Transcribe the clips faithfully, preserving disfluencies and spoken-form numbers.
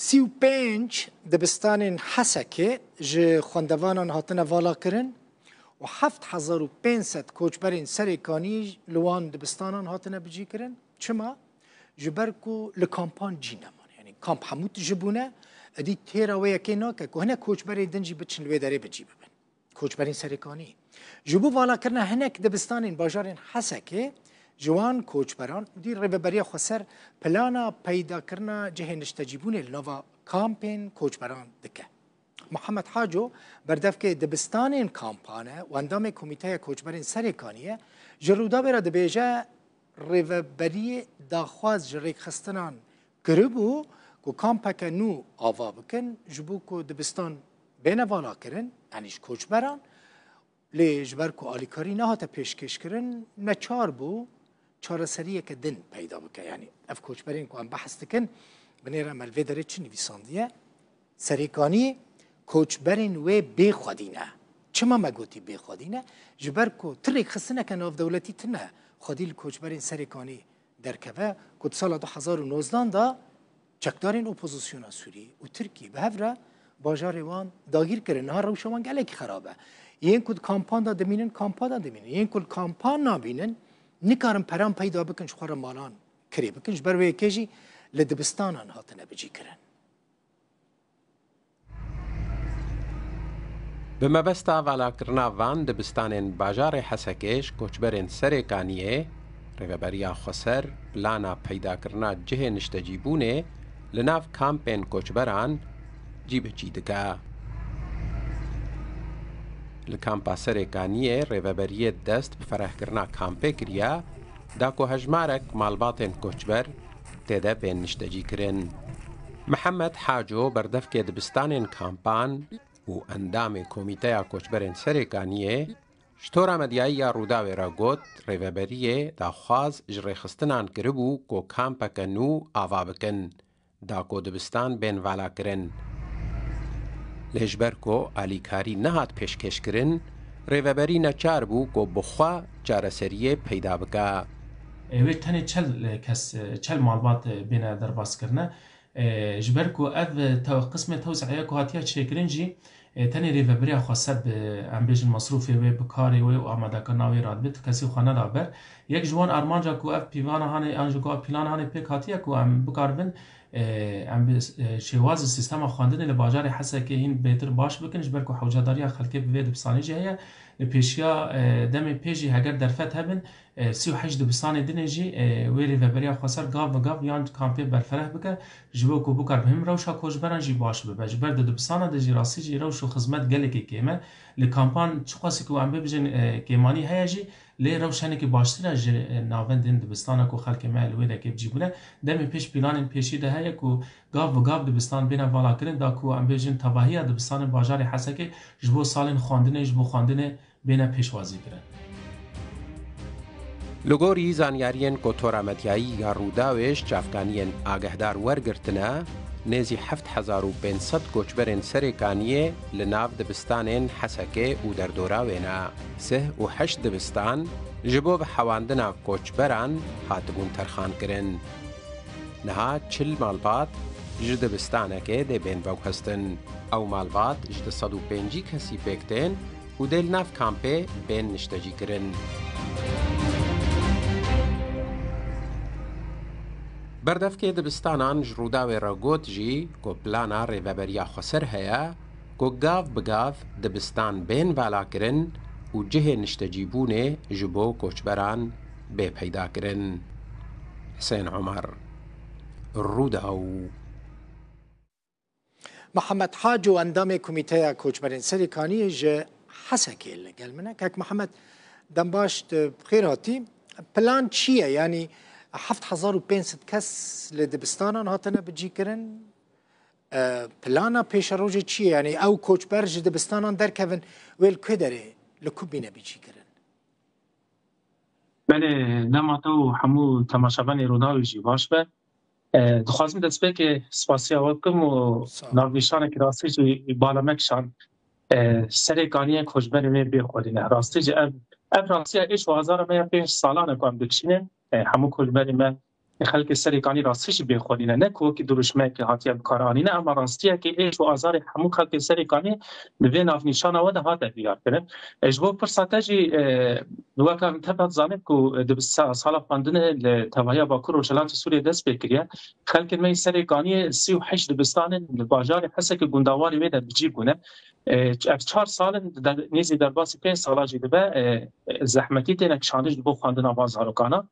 Sî û pênc dibistanên Hesekê ji xwendevanan hatine valakirin û heft hezar û pênc sed koçberên Serêkanî li wan dibistanan hatine bicîkirin. Çima? Ji ber ku li kampan cî nemane. Yanî kamp hemû tije bûne, êdî têra wê yekê nake ku hinek koçberên din jî biçin li wê derê bi cî bibin. Koçberên Serêkanî. Ji bo valakirina hinek dibistanên bajarên Hesekê, ji wan koçberan dî Rêveberiya Xweser plana peydakirina cihê niştecîbûnê li nava kampên koçberan dike. Mihemed Haco, berdevkê dibistanên kampan e û endamê Komîteya Koçberên Serêkanî ye, ji Rûdawê re dibêje, Rêveberiyê daxwaz ji rêkxistinan kiribû ku kampeke nû ava bikin, ji bo ku dibistan bêne valakirin, yanî ji koçberan, lê ji ber ku alîkarî nehate pêşkêşkirin, neçar bû çareseriyeke din peyda bike. Yanî ev koçberên ku em behs dikin, binêre me li vê derê çi nivîsandiye? Serêkanî koçberên wê bê xwedî ne. Çima me gotî bê xwedî ne? Ji ber ku ti rêkxistineke navdewletî tune xwedî li koçberên Serêkanî derkeve ku di sala du hezar û nozdan de çekdarên opozisyona Sûrî û Tirkî bi hev re bajarê wan dagîr kirin. Niha rewşa wan gelekî xerab e. Yên ku di kampan de dimînin, kampa de dimînin. Yên ku li kampan namînin, nikarin peran peyda bikin, ji xwe re malan kirê bikin. Ji ber wê yekê jî li dibistanan hatine bicîkirin. Bi mebesta valakirina van dibistanên bajarê Hesekê ji koçberên Serêkaniyê, Rêveberiya Xweser plana peydakirina cihê niştecîbûnê li nav kampên koçberan cî bi cî dike. Li kampa Serêkaniyê Rêveberiyê dest bi ferehkirina kampê kiriye, da ku hejmarek malbatên koçber tê de bên niştecîkirin. Mihemed Haco, berdevkê dibistanên kampan û endamê Komîteya Koçberên Serêkaniyê, ji Tora Medyayî ya Rûdawê re got, Rêveberiyê daxwaz ji rêxistinan kiribû ku kampeke nû ava bikin, da ku dibistan bên valakirin. Lê ji ber ku alîkarî nehat pêşkêşkirin, Rêveberî neçar bû ku bi xwe çareseriyê peyda bike. E, wê tenê çel, e, kes, e, çel malbat, e, bêne derbas kirine. E, ji ber ku ev, e, te-, qismê tewzîaya ku hatiye çêkirin jî, e, tenê Rêveberiya Xweser bi, em bêjin, mesrûfê wê, bi karê wê û amadekirina wê re dibe, tu kesî xwe neda ber. Yek ji wan armanca ku ev pîvana hanê, an jî ku ev plana hanê pêk hatiye ku em bikaribin, e, em bi, e, şêwazê sîstema xwendinê li bajarê Hesekê hîn bêtir baş bikin, ji ber ku hewcedariya xelkê bi vê dibistanê jî heye. Li pêşiya, e, demê pê jî heger derfet hebin, e, sî û heşt dibistanê dinê jî, e, wê Rêveberiya Xweser gav bi gav yan kampê berfereh bike, ji bo ku bikaribin him rewşa koçberan jî baş bibe. Ji ber di dibistana de jî rastî jî rewş û xizmet gelekî kêm e. Li kampan çiqasî ku em bibêjin, e, kêmanî heye jî, lê rewş hinekî baştir e ji, e, navendên dibistana ku xelkê me li wê dekê bi cî bûne. Demê pêş planên pêşî de heye ku gav bi gav dibistan bêne valakirin, da ku em bêjin tevahiya dibistanên bajarê Hesekê ji bo salên xwendinê, ji bo xwendinê bêne pêşwazîkirin. Li gorî zanyariyên ku Tora Medyayî ya Rûdawê ji çavkaniyên agehdar wergirtine, nêzî heft hezar û pênc sed koçberên Serêkaniyê li nav dibistanên Hesekê û derdora wê ne. Sih û heşt dibistan ji bo bi hewandina koçberan hatibûn terxankirin. Niha çil malbat ji dibistanekê dê bên vewhestin. Ew malbat ji du sed û pêncî kesî pêk tên û dê li nav kampê bên niştecîkirin. Berdevkê dibistanan ji Rûdawê re got jî ku plana Rêveberiya Xweser heye ku gav bi gav dibistan bên valakirin û cihê niştecîbûnê ji bo koçberan bê peydakirin. Hisên Omer, Rûdaw. Mihemed Haco, endamê Komîteya Koçberên Serêkaniyê ji Hesekê li gel min e. Kek Mihemed, dem baş, tu bi xêr hatî. Plan çi ye? Yanî heft hezar û pênc sed kes li dibistanan hatine bicîkirin. E, plana pêşerojê çi ye? Yanî ew koçber ji dibistanan derkevin, wê li ku derê, li ku bîne bicîkirin? Belê, dema te û hemû temaşevanê Rûdawê jî baş be. E, dixwazim destpêkê spasiya we bikim û Sağ ol. Navnîşanekî rastî jî bala me kişand. E, Serêkaniyên koçberên wê bê xwedî ne. Rastî jî ev, ev rastiya êş û azara me ya pênc salan e ku em dikişînin. E, hemû koçberên me xelkê Serêkanî rastî jî bê xwedî ne, ne ku wekî dirûşmeyekê hatiye bikaranîne, ema rastiyekê êş û azarê hemû xelkê Serêkanî di vê navnîşana we de hate diyarkirin. E, ji bo pirsa te jî, e, weke em tev dizanin ku di sa-, sala xwendinê li tevahiya Bakur Rojhilatê Sûriyê dest pê kiriye. Xelkên me yê Serêkaniyê sî û heşt dibistanên li bajarê Hesekê gundawarê wê de bi cî bûne. E, ev çar sal in, der-, nêzî derbasî pênc sala jî dibe, e, zehmetî têne kişandin ji bo xwendina van zarokana.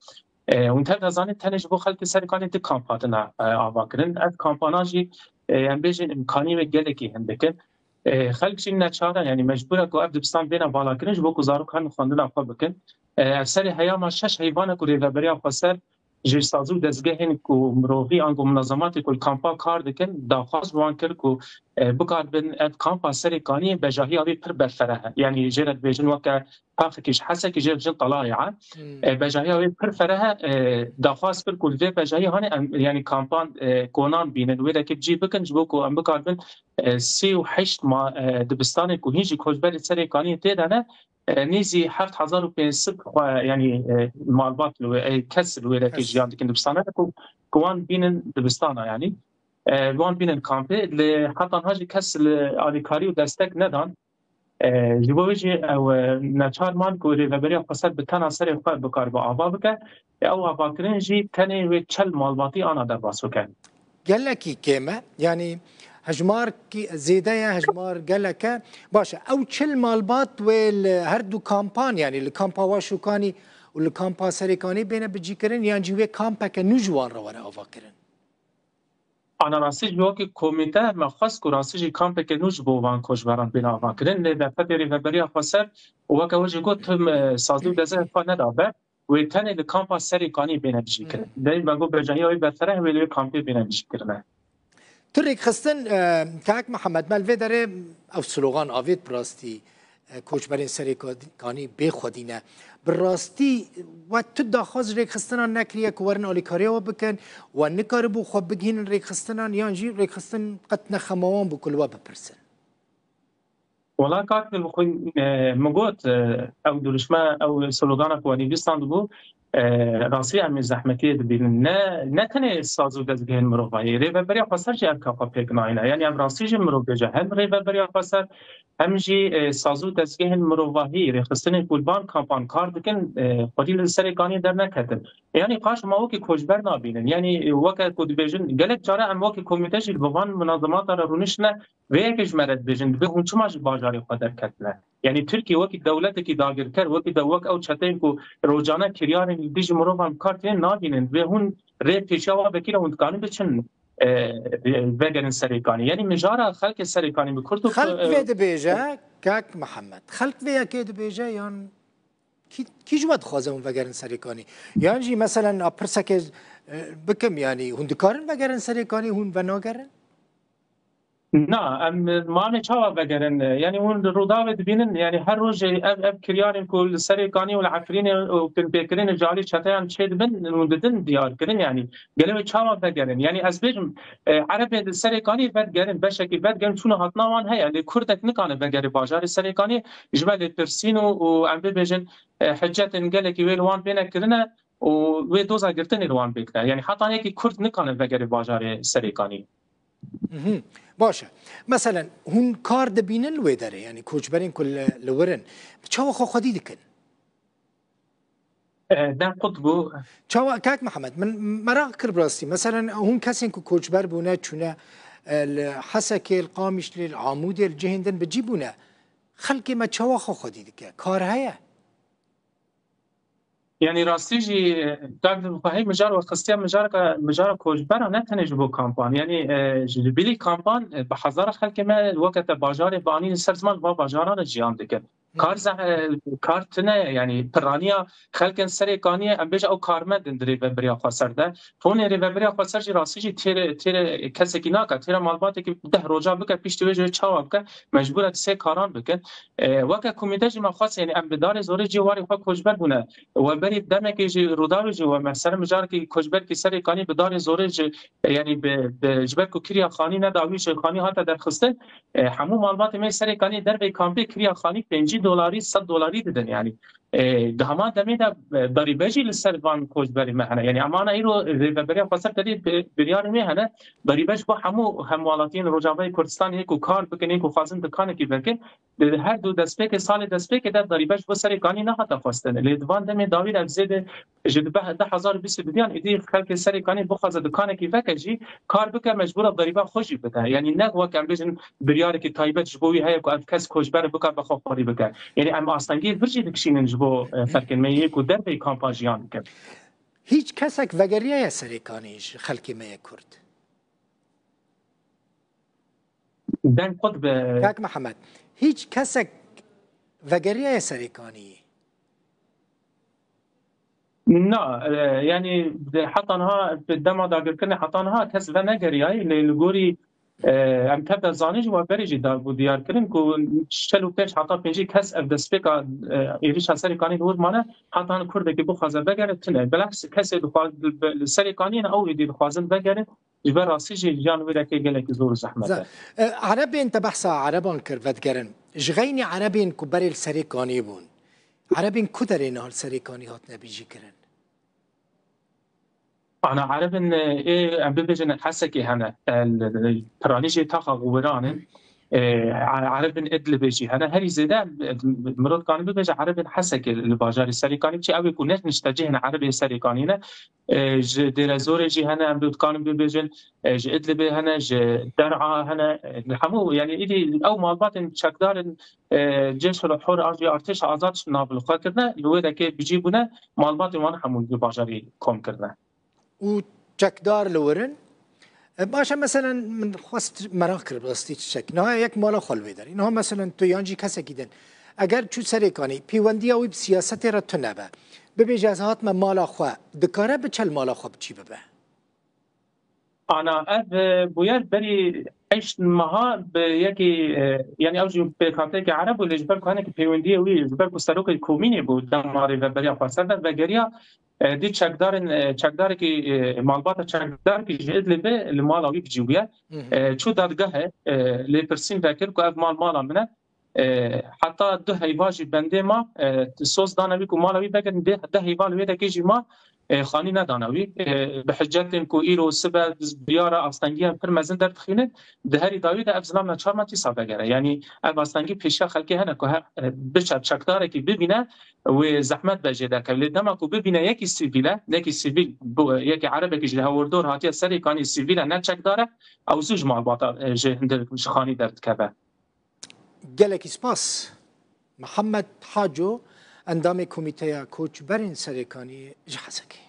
E, hûn tev dizanîn tenê ji bo xelkê Serêkanê du kamp hatine, e, avakirin. Ev kampana jî, e, em bêjin îmkaniyê wê gelekî hindik in. E, xelk jî neçar e, yanî mecbûr e ku ev dibistan bêne valakirin ji bo ku zarok herin xwendina xwe bikin. E, ev serê heyama şeş heyvan e ku Rêveberiya Xweser ji sazî û dezgehên ku mirovî ango munazematê ku li kampa kar dikin, daxwaz ji wan kir ku, e, bikaribin ev kampa Serêkaniyê bejahiya wê pir berfereh e. Yanî jê re dibêjin weke taxekî ji Hesekê, jê re dibêjin Qelaya. Hmm. E, bejahiya wê pir fereh e, e, daxwaz kir ku li vê bejahiyê hanê em, yanî kampan, e, konan bînin, wê dekê bi cî bikin ji bo ku em bikaribin, e, sî û heşt ma-, e, dibistanê ku hîn jî koçberê Serêkaniyê tê de ne, e, nêzî heft hezar û pênc sed xwe, yanî, e, malbat li wê, e, kes li wê dekê Kes. jiyan dikin dibistana, ku, ku wan bînin dibistana, yanî, e, wan bînin kampê. Lê heta niha jî kes li alîkarî û destek nedan. E, ji bo wê jî ew, e, neçar man ku Rêveberiya Xweser bi tena serê xwe bikaribe ava bike. E, ew avakirin jî tenê wê çil malbatî ana derbas bike. Gelekî kêm e. Yanî hejmar kî-, zêde ye, hejmar gelek e. Baş e, ew çil malbat wê li her du kampan, yanî li kampa Waşûkanî û li kampa Serêkanî bêne bicîkirin, yan jî wê kampeke nû ji wan re were avakirin? Ana rastî jî wekî komîte me xwest ku rastî jî kampeke nû ji bo van koçberan bêne avakirin. Lê derfetê Rêveberiya Xweser û weke we jî got, tim, e, sazî û dezgehê xwe neda ber. Wê tenê li kampa Serêkanî bêne bicîkirin. Hmm. Dê me got bejahiya wê berfereh, wê li wê kampê bêne bicîkirine. Tu rêkxistin, e, Kak Mihemed, me li vê derê ev slogan avêt bi rastî, e, koçberên Serêkanî bê xwedî ne. Bi rastî we tu daxwaz ji rêkxistinan nekiriye ku werin alîkariya we bikin, we nikaribû xwe bigihînin rêkxistinan, yan jî rêkxistin qet ne xema wan bû ku li we bipirsin? Wela kak Dilxwîn, e, min got, e, ew dirûşme, ew slogana ku we nivîsandibû, e, rastî em ê zehmetiyê dibînin. Ne, ne tenê saz û dezgehên mirovahî, Rêveberiya Xweser jî ev kafa pêk nayîne. Yanî em rastî jî mirov bêje, hem Rêveberiya Xweser, hem jî, e, saz û dezgehên mirovahî, rêxistinên ku li van kampan kar dikin, e, xwedî li Serêkaniyê derneketin. Yanî paş ma wekî koçber nabînin. Yanî weke ku dibêjin, gelek care em wekî komîte jî li van munazemata re rûniştine, vê yekê ji me re dibêjin, dibê hûn çima ji bajarê xwe derketine? Yanî Tirkiye wekî dewletekî dagirker, wekî de wek ew çeteyên ku rojane kiryarên li dijî mirovan bi kar tînin nabînin, dibê hûn rê pêşiya wan vekî re hûn dikarin biçin, e, vegerin Serêkanî. Yanî mijara xelkê Serêkanî bi kurt û Xelk e, vê dibêje, Kak Mihemed. Xelk vê yekê dibêje yan kî, kî ji we dixwaze hûn vegerin Serêkanî? Yan jî meselen a pirseke, e, bikim, yanî hûn dikarin vegerin Serêkanî, hûn venagerin? Na, em, ma em ê çawa vegerin? Yanî hûn li Rûdawê dibînin, yanî her rojê ev, ev kiryarên ku li Serêkanî û li Efrînê û binpêkirinê ji alî çeteyan çêdibin, hûn didin diyarkirin, yanî gelê wê çawa vegerin? Yanî ez bêjim, e, Erebê li Serêkanî vedigerin, beşekî vedigerin, çûna hatina wan heye, lê Kurdek nikane vegere bajarê Serêkanî, ji me lêpirsîn û, û em bibêjin, e, hicetên gelekî wê li wan bêne kirine û wê doza girtinê li wan bêkine. Yanî heta yekî Kurd nikane vegere bajarê Serêkanî. Mhm. Baş e. Meselen, hûn kar dibînin li wê derê, yanî koçberên ku li, li wir in, çawa xwe xwedî dikin? E, dem qut bû. Çawa, Kak Mihemed, min meraq kir bi rastî. Meselen, hûn kesên ku koçber bûne, çûne, e, li Hesekê, li Qamişlê, li Amûdê, li cihên din bi cî bûne. Xelkê me çawa xwe xwedî dike? Kar heye? Yanî rastî jî, e, kak Dilxwîn, mijar we xistiye mijarka, mijara koçberan ne tenê ji bo kampan. Yanî, e, ji bilî kampan, e, bi hezara xelkê me weke te bajarê bi anî li ser ziman va bajaran re jiyan dikin. Kar zeh-, e, kar tune ye, yanî piraniya xelkên Serêkaniyê, em bêje ew karmend in di Rêveberiya Xweser de. Fonê Rêveberiya Xweser jî rastî jî têrê, têrê kesekî nake, têrê malbatekî deh roja bike, piştî wê jî wê çawa bike, mecbûr e sê karan bike. E, weke komîte jî me xwest, yanî em bi darê zorê cî warê xwe koçber bûne. We berî demekê jî Rûdawê jî we me ser mijarekî koçberkî Serêkanî bi darê zorê jî, yanî bi, bi, ji ber ku kiriya xanî neda wî ji xanî hate derxistin, e, hemû malbatê me Serêkanî dervê kampê kiriya xanî pêncî dolarî, sed dolarî didin yanî. E, di heman demê de, e, darîbe jî li ser van koçberê me hene. Yanî em ana îro rêveberiya xweser tedî bi-, biryarê me hene. Darîbe ji bo hemû hemwelatiyên Rojavayê Kurdistanê ku kar bikin, ên ku xwazin dikanekî vekin, di her du destpêkê, salê destpêkê de darîbe ji bo Serê Kanî nehate xwestin. Lê di van demê dawî de ev zêde ji di hezar û bîst û duyan êdî xelkê Serê Kanî bixwaze dikanekî veke jî kar bike, mecbûr e darîba xwe jî bide. Yanî ne wek em bêjin biryarekî taybet ji bo wî heye ku ev kes koçber bike, bi xwe xwarî bike. Yanî em astengiyê vir jî dikişînin ji bo, e, xelkên me yê ku derveyî kampa jiyan dikin. Hîç kesek vegeriyaye Serê Kanî ji xelkê me yê Kurd? Deng xwe dibe. Kak Mihemed, hîç kesek vegeriyaye Serê Kaniyê? Na, e, yanî de heta niha, bi dema dagirkirinê heta niha kes venegeriyaye, lê li gorî, e, em tev de zanîn jî, we berê jî da-, bû diyar kirin ku çil û pênc heta pêncî kes ev destpêka, e, êrişa Serê Kanî li wir mane, heta hin kurdekî bixwaze vegere tune. Bilahs kesê dixwaz-, bi, bi, li Serê Kaniyê ne, ew êdî dixwazin vegerin, ji ber rastî jî jiyan wê reke gelekî zor û zehmet e. Za-, e, Erebên te behsa Ereban kir, vedigerin. Ji xeynî Erebên ku berê li Serê Kanî bûn, Erebên ku derê niha li Serê Kanî hatine bîjîkirin? Ana Erebên, e, ê, em bibêjin Hesekê hene, e, li, li, piranî jê taxa Xiwiran in. E, Erebên Idlibê jî hene. Herî zêde, e, mirov dikane bibêje Erebên Hesekê li bajarê Serê Kanî, çi ew ê ku ne niştecihên Erebê Serê Kanî ne. E, ji Dêrezorê jî hene, em dikanin bibêjin, e, ji Idlibê hene, ji Der'a hene, e, li hemû, yanî, êdî ew malbatên çekdarên, e, Ceyşul Hur an jî Artêşa Azad nav li xwe kirine, li wê dekê bicî bûne, malbatên wan hemû li bajarê kom kirine. Û çekdar li wir in? E, baş e, meselen, min xwest meraq kir bi rastî çiçek. Niha yek mala xwe li wê derê. Niha, meselen, tu yan jî kesekî din, eger çû Serê Kanî, pêwendiya wî bi siyasetê re tune be, bibêje, ez hatime mala xwe, dikare biçe li mala xwe biçî bibe? Ana ev, e, bûyer berî heşt meha bi yekî, e, yanî ew jî pêkhateyeke Ereb bû, lê ji ber ku hinekî pêwendiyê wî, ji ber ku serokê komînê bû, dema rêveberiya xweser de vegeriya, e, dî çekdarên, e, çekdarekî, e, malbata çekdarekî ji Idlibê li mala wî bicî bûye. Hı hı. E, çû dadgehê, e, lêpirsîn vekir ku ev mal mala min e. E, heta du heyva jî bendê ma, e, soz dane wî ku mala wî vegerin, dê, du heyva li wê dekê jî ma, e, xanî nedane wî. E, bi hicetên ku îro sibe biyara astengiyan pir mezin derdixînin, di herî dawî de ev zilam neçar me tîsa vegere. Yanî ev astengî pêşiya xelkê hene ku he, e, biçe çekdarekî bibîne, wê zehmet be jê derkeve. Lê dema ku bibîne yekî sivîl e, yekî sivîl, bu, yekî erebekî ji hewrdor hatiye Serê Kanî sivîl e, ne çekdar e, ew zû ji malbata, e, ji hindir, ji xanî derdikeve. Gelekî spas. Mihemed Haco, endamê Komîteya Koçberên Serê Kaniyê ji Hesekê.